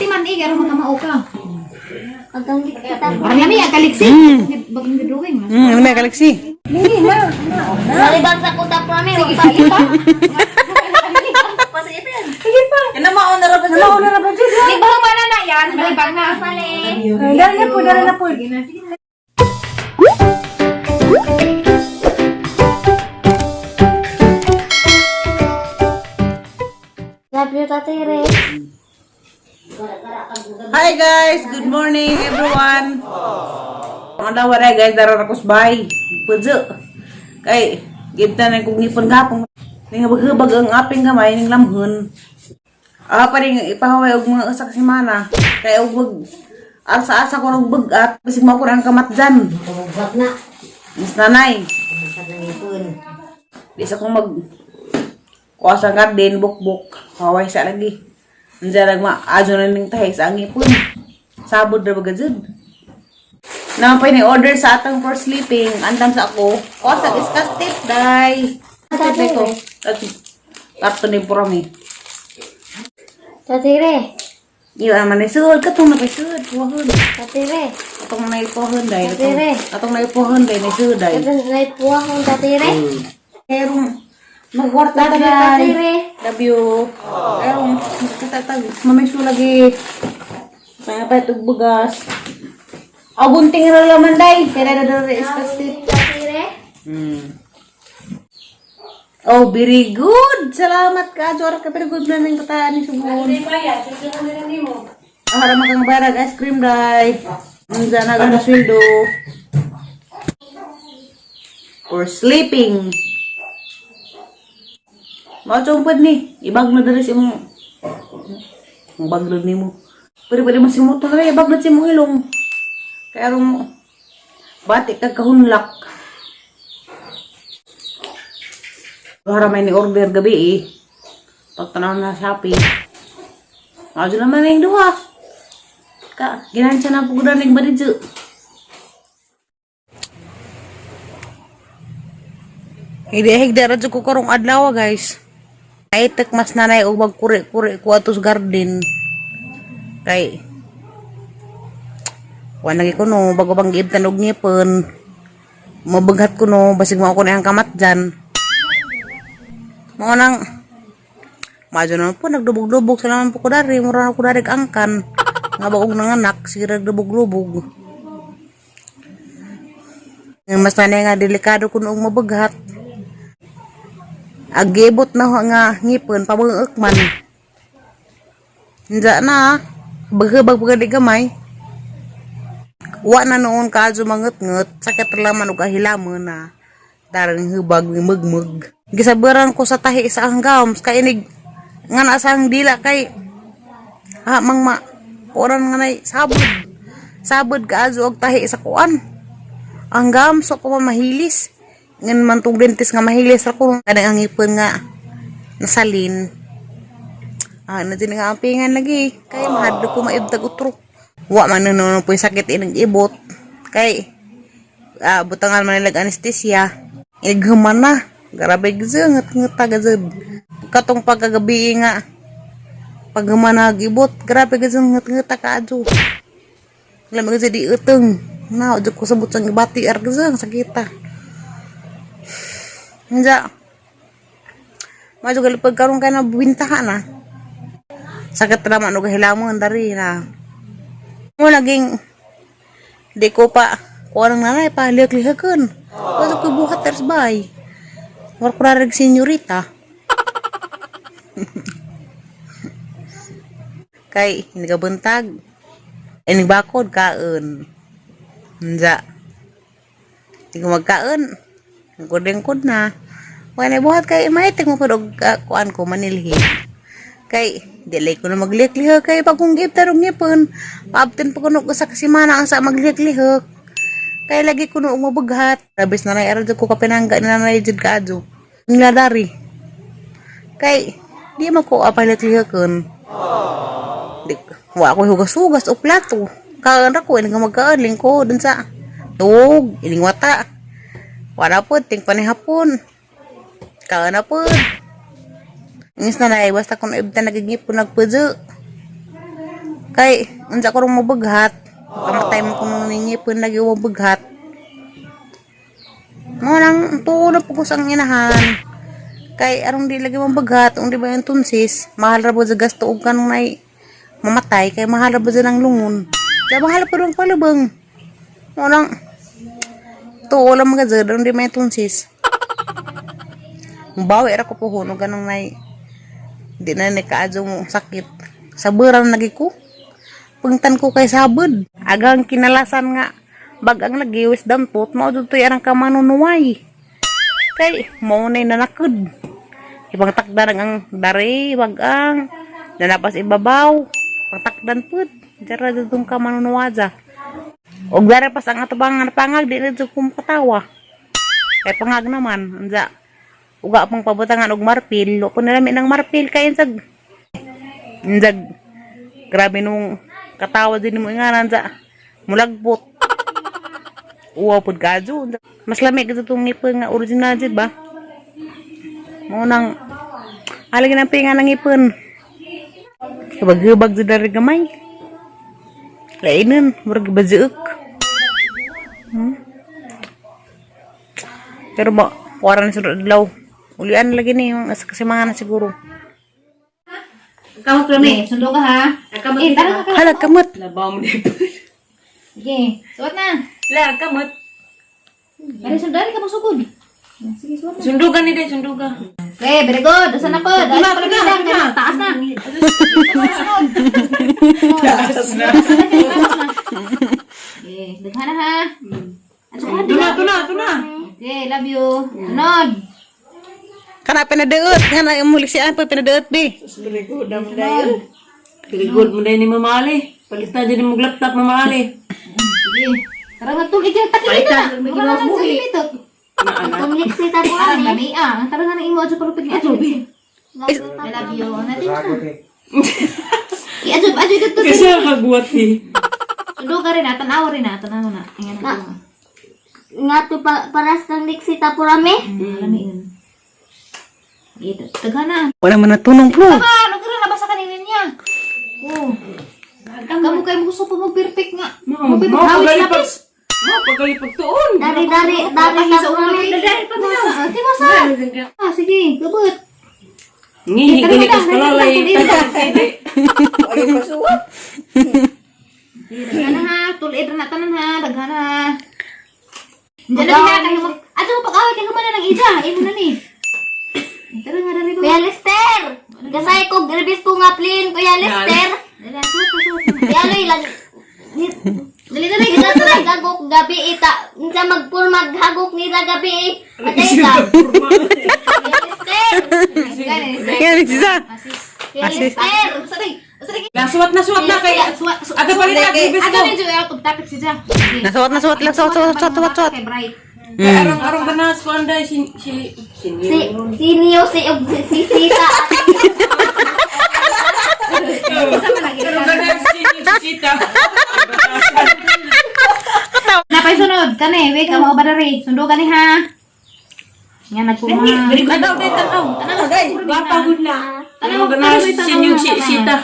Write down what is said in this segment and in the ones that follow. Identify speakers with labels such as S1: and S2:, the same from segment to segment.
S1: Sulti man eh, aron makamao ka.
S2: Agang kita.
S1: Parang lami ang kaliksi. Bagong drawing.
S3: Ano may kaliksi?
S2: Malibang sa kuta po namin. Huwag pa.
S1: Sige pa.
S3: Yan na mauna ra ba? Mauna ra ba jud?
S1: Di ba humana na yan? Malibang na.
S3: Dali na po, dali na po.
S1: Sige na, sige na.
S2: Love you, Tatay Re.
S3: Hi guys, good morning everyone. Ang daw wala guys, dara ra kusbay. Pudyo. Kay gibta na kog ngipon gapon. Ning habag ang aping gamay ning lamhon. Ah, pa rin ipahaway og mga usa ka semana. Kay og bag asa-asa ko og bagat, bisig mo ko ang kamat dyan.
S2: Bumugak na.
S3: Mas nanay,
S2: Bumugak na ngipon.
S3: di sa kong mag kuha sa garden, bukbuk, haway sa lagi. Andiyan nagma, adyo na ning tahi sa angipon. Sabod ra baga jud. Naman pa ni-order sa atang for sleeping, andam sa ako. Kuha sa iskas tip, day.
S2: Tatay
S3: ko. Karton ni purami.
S2: Tatay Re.
S3: Iyo naman ni sud, katong na kay sud, puhon.
S2: Tatay Re.
S3: Katong na ipuhon day.
S2: Tatay Re.
S3: Katong na ipuhon day, ni sud day.
S2: Katong naipuha kong Tatay Re.
S3: Pero magwarta
S2: Love you,
S3: ta
S2: Tatay
S3: day.
S2: Re.
S3: Love you. Pero, katatag, mamiso lagi. Kaya pa itong bugas. Aw, gunting na laman, day. Kaya na na iskas tip.
S2: Tatay Re.
S3: Oh, very good. Salamat ka. Jora ka, very good na ning kataan ni Sugun. Ah, hara makang barag ice cream, day. Ang na ganda sweldo. Or sleeping. Mao pad ni. Ibag na dali si imong ang baglod nimo. Pwede pwede mo si motor na ibaglod si imong ilong. Kaya rong batik kag kahunlak. Para may ni-order gabi eh. Pagtanaw na Shopee. Medyo naman na yung duha. Ka, ginansya na po ko na ng baridyo. Higda-higda radyo ko karong adlaw guys. Aitek mas nanay og magkuri-kuri ko ato sa garden. Kay wala lagi ko no, bago bang giibtan og ngipon. Mabaghat ko no, basig mo ako na ang kamat dyan. Mao nang Majo naman po, nagdubog-lubog sa naman po ko dari, mura na ko dari angkan. Nga bagong nanganak, sige nagdubog-lubog. Nga mas nanay nga delikado kun og mabaghat. Agibot na ho nga ngipon pabangek man. Hindi na, baghubag pagadi gamay. Wa na noon kaadyo mangetnget, sakit laman og ahilamon na. Darang hubag ni mugmug. Gisabaran ko sa tahi sa anggam, kainig nga na sa ang dila kay ha mang ma kuan nga nay sabod. Sabod kaadyo og tahi sa kuan. Anggam so ko pa mahilis. Ngan man tong dentist nga mahilis ra ko kanang ang ngipon nga nasalin. Ah, na din nga ang pingan lagi. Kay mahadlo ko maibtag utro. Wa man nuno po yung sakit ining ibot. Kay butangan man nilag anesthesia. Inighuman na. Grabe gzeng ngat gazed. Katong pagkagabi nga paghuman na ibot, grabe gzeng ngat ngat kaadyo. Lamig gazed di uteng. Na, ujud ko sabot sang ibati ar gzeng sakita. Nja. Madyo galipag karon kay na bintahan na. Sakit naman og hilamon dari na. Mo laging di ko pa kuha ng nanay pa lihak-lihakan. Kasi ko buhat ters bay. War ko rarag senyorita. Kay hindi ka buntag. Inig bakod kaon. Nja. Hindi ko magkaon. Lingkod-lingkod na. Wala na buhat kay maitik mo pero kuan ko manilhin. Kay dili ko na maglihok-lihok kay pag kung tarong ngipon. Paabtin pa kuno ko sa kasimana ang sa maglihok-lihok. Kay lagi ko no mabaghat. Rabis na nay ko kapinangga na nanay jud kaadyo. Nila dari. Kay di man ko apalihok-lihokon. Di wa ko hugas-hugas o plato. Kaan ra ko ining magkaan lingkod dun sa tug ining wata. Wala po, ting panihapon. Kaan na po. Ingis na nay, basta kung ibta nagigipon nagpuzo. Kay unsa ko rong mabaghat, kamatay mo kuno ningipon lagi wa baghat. Mo nang tuo na po ko sa ang inahan. Kay arong di lagi mabaghat, ung di ba yung tunsis, mahal ra po sa gasto og kanong nay mamatay kay mahal ra ba dyan ang lungon. Kaya mahal pa rin palubang. Mo nang tuo lang mga dyan, arong di may tunsis. Bawi ra ko puhon og ganong nay di na ni kaadyo mo sakit. Saburan lagi ko. Pungtan ko kay sabod. Agang kinalasan nga bagang nagiwis dampot mao dudtoy arang kamanunuway. Kay mao nay nanakod. Ibang takdan ang dare, bagang nanapas ibabaw. Pangtakdan pud. Dara dudtong kamanunuwaja. Og dara pas ang atubangan pangag di na jud ko makatawa. Kay pangag naman, unsa uga pang pabutangan og marpil, wa po nalami ng marpil kay insag. Insag grabe nung katawa din mo inganan sa mulagpot. Uwa pud kadyo. Mas lami gid tong ngipon nga original jud ba? Mo nang alagi ng pinga ng ngipon. Hubag-hubag jud dari gamay. Lainan, murag baziuk. Pero ba, kuwara na sunod adlaw. Ulian lagi ni yung kasi mga na siguro.
S1: Kamot kami. Sundo ka ha. Eh, tara ka.
S3: Hala, kamot.
S4: Labaw mo dito.
S1: Sige, suot na.
S4: La, kamot.
S1: Dari sundari ka masugod. Sige, suot na.
S4: Sundugan ni day, sunduga.
S1: Okay, very good. Asa na po? Dahil
S4: Tuna,
S1: pala
S4: tuna,
S1: bilang,
S4: tuna.
S1: taas na.
S4: Taas na.
S1: Okay, daghan na ha. Ano ka?
S4: Tuna, tuna, tuna.
S1: Okay, love you. Sunod.
S3: Kana pinaduot. Nga na muli siya pa pinaduot bi.
S4: Very good, mo day. Very good mo day ni Mama Ali. Palit na din mo laptop Mama Ali.
S1: Sige. Tara nga tulig ka. Takilito na. Wala na sa dito.
S2: Tumlik si tapo
S1: Ah,
S2: rami.
S1: lami ah. Tara nga na imo adyo palupit ni adyo. I love you. Natin na. I-adyo, adyo dito.
S4: Kasi ang kagwat eh.
S1: Sundo ka rin ah. Tanaw rin ah. Tanaw na. Ayan na.
S2: Nga to pa, paras ng liksi tapo rami.
S1: Lami yun. Ito. Daghan na.
S3: Wala man natunong po.
S1: Aba, ano ka rin? Nabasa kanina niya. Oh. Kamu kayo mo gusto pa mag-perfect nga.
S4: Mo,
S1: Mo
S4: mo
S1: pag
S4: pagali pag mo pagali pagtuon.
S2: Dari dari dari tapo rami.
S1: Tibasa. Ah, sige, kabut.
S4: Ngihi gani kas kalalay.
S1: Daghan na ha, tulid na tanan ha, daghan na ha. Diyan na na kayo mag Ato mo pag-away kayo man ng ija, imo na ni. Tara nga dali ba.
S2: Kuya Lester! Kasay ko, garbis ko nga plin, Kuya Lester!
S1: Dali, suot, suot.
S2: Kuya Loy, lag...
S1: Dali dali,
S2: Kita to naghagok gabi ita. Unsa magpur maghagok nila gabi eh. Atay ka. Kuya Lester!
S3: Yan siya.
S2: Kuya Lester!
S1: Sorry. Sorry.
S4: La suwat na suwat na kay.
S1: Suwat, suwat.
S4: Aga palit na gibis
S1: Aga
S4: ko.
S1: medyo out of topic si Ja.
S3: Nasuwat na suwat lang suwat suwat suwat suwat suwat.
S1: Kay Bright.
S4: Kay arong arong ganas ko anday si si si
S2: Si si Neo si ug si si Sita.
S4: Arong ganas si si Sita.
S1: Napay sunod kani, wait ka mo ba diri? Sundo kani ha. Nga nagpuma.
S4: Tanaw day tanaw. Tanaw day. Gapagod na. Tanaw ganas si Neo si Sita.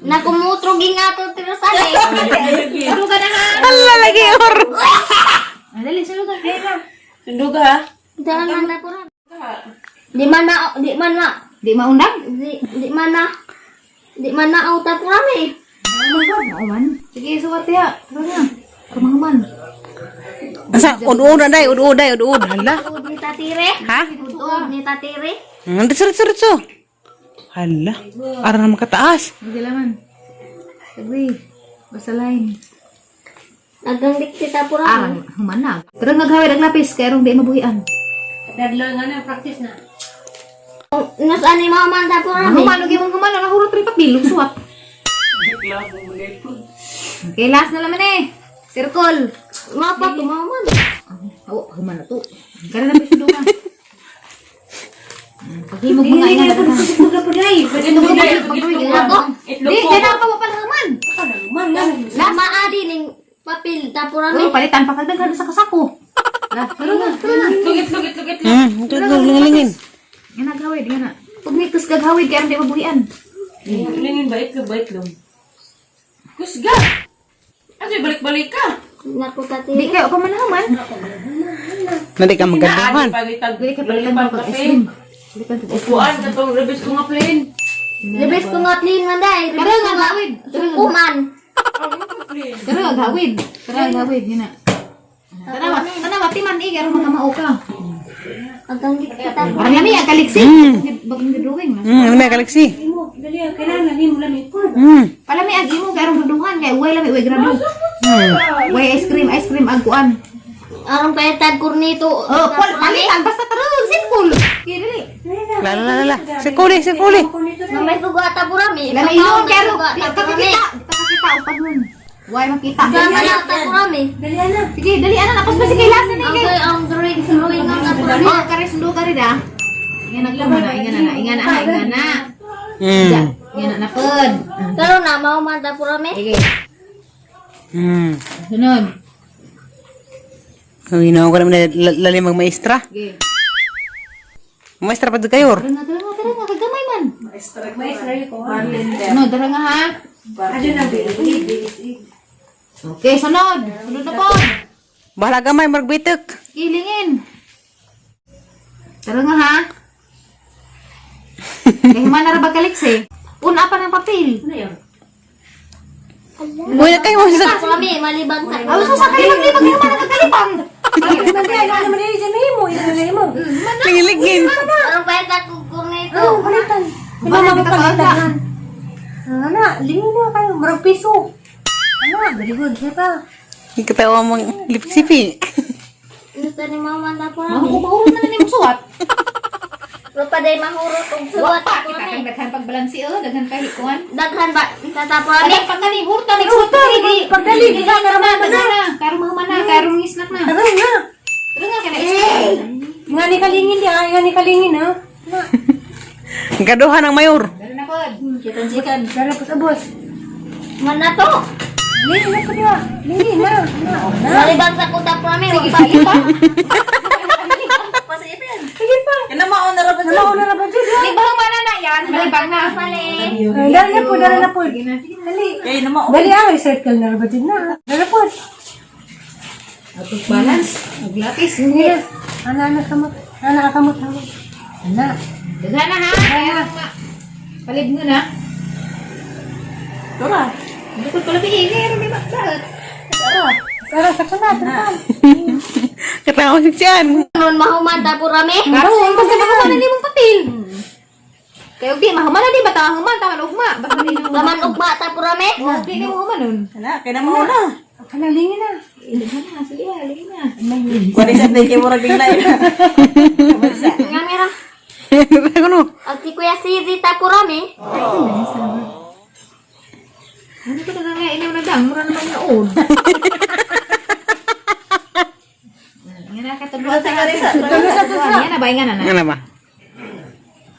S2: Nakumutro gingato tiro sa eh.
S1: Sundo ka na ha.
S3: Hala lagi or.
S1: Ah, Dali, sundo ka.
S4: Sunduga ha.
S2: Dalan man na pura. Di man na di man na
S1: Di maundang.
S2: di di man na di man na out tapo rami.
S1: Oo man. Sige, suwat ya. Tara na. Rumahuman.
S3: Asa ud-ud na day, ud-ud day, ud-ud. Hala.
S2: Ud ni tatire.
S3: Ha?
S2: Ud ni tatire.
S3: Ritso ritso ritso. Hala. Ara na makataas.
S1: Hindi laman. Sabi. Basta line.
S2: Nagang diksi tapo
S1: Ah,
S2: rami.
S1: human na. Pero naghawid ang lapis, kaya rong di mabuhian.
S2: Nasaan ni mama tapo rami?
S1: Human, huwag mong human. Nahurot rin papel. Suwat. Okay, last na laman eh. Circle.
S2: Mapa to mama.
S1: Oo, human na to. Kaya na pisundo ka. Paghimog mga ina na
S2: Ako.
S1: Di, kaya pa mo pala human.
S2: Lama adi ning papel tapo rami.
S1: Oh, palitan pa kagdaghan sa kasako. La, tara na, tara na.
S4: Itlog itlog itlog itlog.
S3: Itlog lingalingin.
S1: Nga naghawid, nga na. Pag may kus gaghawid, kaya hindi mabuhian.
S4: Lingin ba itlog ba itlog? Kusga! Ano balik-balik ka?
S2: Naku tati.
S1: Di kayo pa man naman.
S3: Nadi ka magandahan.
S4: Pagitag,
S1: Dili ka palitan mo pag ice cream. Dili ka pag ice cream.
S4: Upuan ka tong rebes ko nga plane.
S2: Rebes ko nga plin man dai.
S1: Tara
S2: Rebes ko
S1: nga
S2: nga
S1: gawid.
S2: kuman.
S1: Tara nga gawid. Tara nga gawid yun na. Tanawa, tanawa ti man eh karon makamao ka.
S2: Agang kita.
S1: Parang lami ang kaliksi. Bagong drawing na.
S3: Ano may kaliksi?
S4: Dali, kailangan ni mo lami po.
S1: Palami ang imo kay aron graduhan kay uway lami uway grado. Uway ice cream ang kuan.
S2: Arong palitan kornito.
S1: Oh, pol palitan basta tarong simple. Sige dili.
S3: La la la la. Sikuli, sikuli.
S2: Mamay suga ta purami.
S1: Lami yun kay aron
S2: Suga
S1: di
S2: ta
S1: ta
S2: purami.
S1: kakita, di ta kakita upad nun. Uway makita.
S2: Sama na ta purami.
S1: Sige, dali ana napos pa si kay lasa ni
S2: Ang
S1: kay.
S2: ang drawing drawing ang ta purami.
S1: Oh, kare sundo kare da. Inga na ko na, inga na, inga na, inga na. Inga na na pod.
S2: Karon na mao man ta purami.
S1: Sige. Sunod.
S3: Ang ginawa ko naman lalim mag maestra.
S1: Sige.
S3: Maestra pa doon kayo.
S1: Tara nga, tara nga, tara nga, kagamay man. Sunod, tara nga ha. Okay, sunod. Sunod na po.
S3: Bahala gamay, magbitik.
S1: Kilingin. Tara nga ha. Kaya man na ba kaliksi? Una pa ng papel.
S3: Uy, kayo mo sa...
S2: Purami malibang sa.
S1: Aw, so sa kalibang-libang kayo man nagkakalibang.
S3: Lingin-lingin.
S2: Arong palitan ko kornito.
S1: Mama mo palitan.
S5: Ana, lingin na kayo. Murag piso. Ana, very good. Siya
S3: Katawa mong lipsipi.
S2: Gusto ni mama ta purami.
S1: Mahuko-mahurot na na nimo suwat.
S2: Pero pa day mahurot og suwat ta
S1: Kita
S2: purami.
S1: kang daghan pagbalansi oh, daghan kay kuan.
S2: Daghan ba ta purami?
S1: Daghan pag kani hurta ni suwat ni.
S5: Pagdali,
S1: Di ka na daghan na. Karon mahuman na, karon ngisnak na.
S5: Tara na.
S1: Tara nga kana isnak.
S5: Nga ni kalingin di, nga ni kalingin ha.
S3: Gaduhan ang mayor.
S1: Dali na pod.
S5: Dara po sa boss.
S2: Man na to.
S5: Lingin na po niya. Lingin na. Na.
S2: Malibang sa kuta purami. Wag pa
S1: Sige pa.
S5: Sige pa. Namaon na ra ba dyan?
S1: Di ba humana na yan? Malibang na.
S2: Pali.
S5: Dara na po, dara na po. Dali. Dali ah, may circle na ra ba dyan na. Dara po.
S1: Out of balance. Maglapis.
S5: Sige. Ana, ana, kamot. Ana, kamot, kamot. Ana.
S1: Daghan na ha. Kaya nga. Palib mo na.
S4: Tora.
S1: Bukod ko labi eh. Kaya may bakbaot.
S5: Tara, sa kuna, tara.
S3: Katawa siyan.
S2: Nun mahuman ta purami.
S1: Karon, basta mahuman na nimong papel. Kayo di mahuman na di ba ta mahuman taman ugma. Basta di na
S2: Laman ugma ta purami.
S1: Oh, di na mahuman nun.
S4: Ana, kaya na mo na.
S5: Ana, lingin na.
S1: Eh, daghan na sige, halin na.
S2: Nga mira.
S3: Ano no?
S2: Ag si Kuya Sizi ta purami.
S1: Ano ko na nga inaw na dang, mura naman yung old. Nga na katulungan sa Nga na ba nga na na.
S3: Ano ba?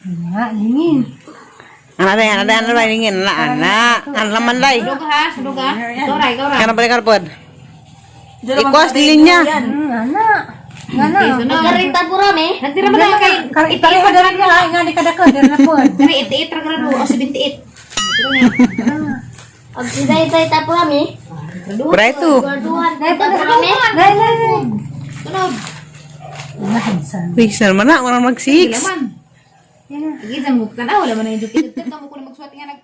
S5: Ana, lingin.
S3: Ano day, ano day, ano day, lingin. Ana, ana. Ano laman day.
S1: Sulog ha, sulog ha. Ikaw ra, ikaw ra.
S3: Ano ba karpod? Ikuas linya.
S5: Ana. Ana.
S1: Okay, sunod.
S2: Nagkarit ta purami.
S1: Nagtira mo na kay
S5: Kar ipareho dara niya, ay nga ni kadako, dara na po.
S1: Dali 88 ra grado o 78.
S2: Ag si Dayday ta purami.
S3: Pura ito.
S2: Graduhan ta purami.
S5: Dai, dai, dai.
S1: Sunod.
S3: Uy, saan man na? Wala mag six.
S1: Laman. Sige, dyan mo tanaw, wala man na yung dupit. Mo ko na magsuwat nga nag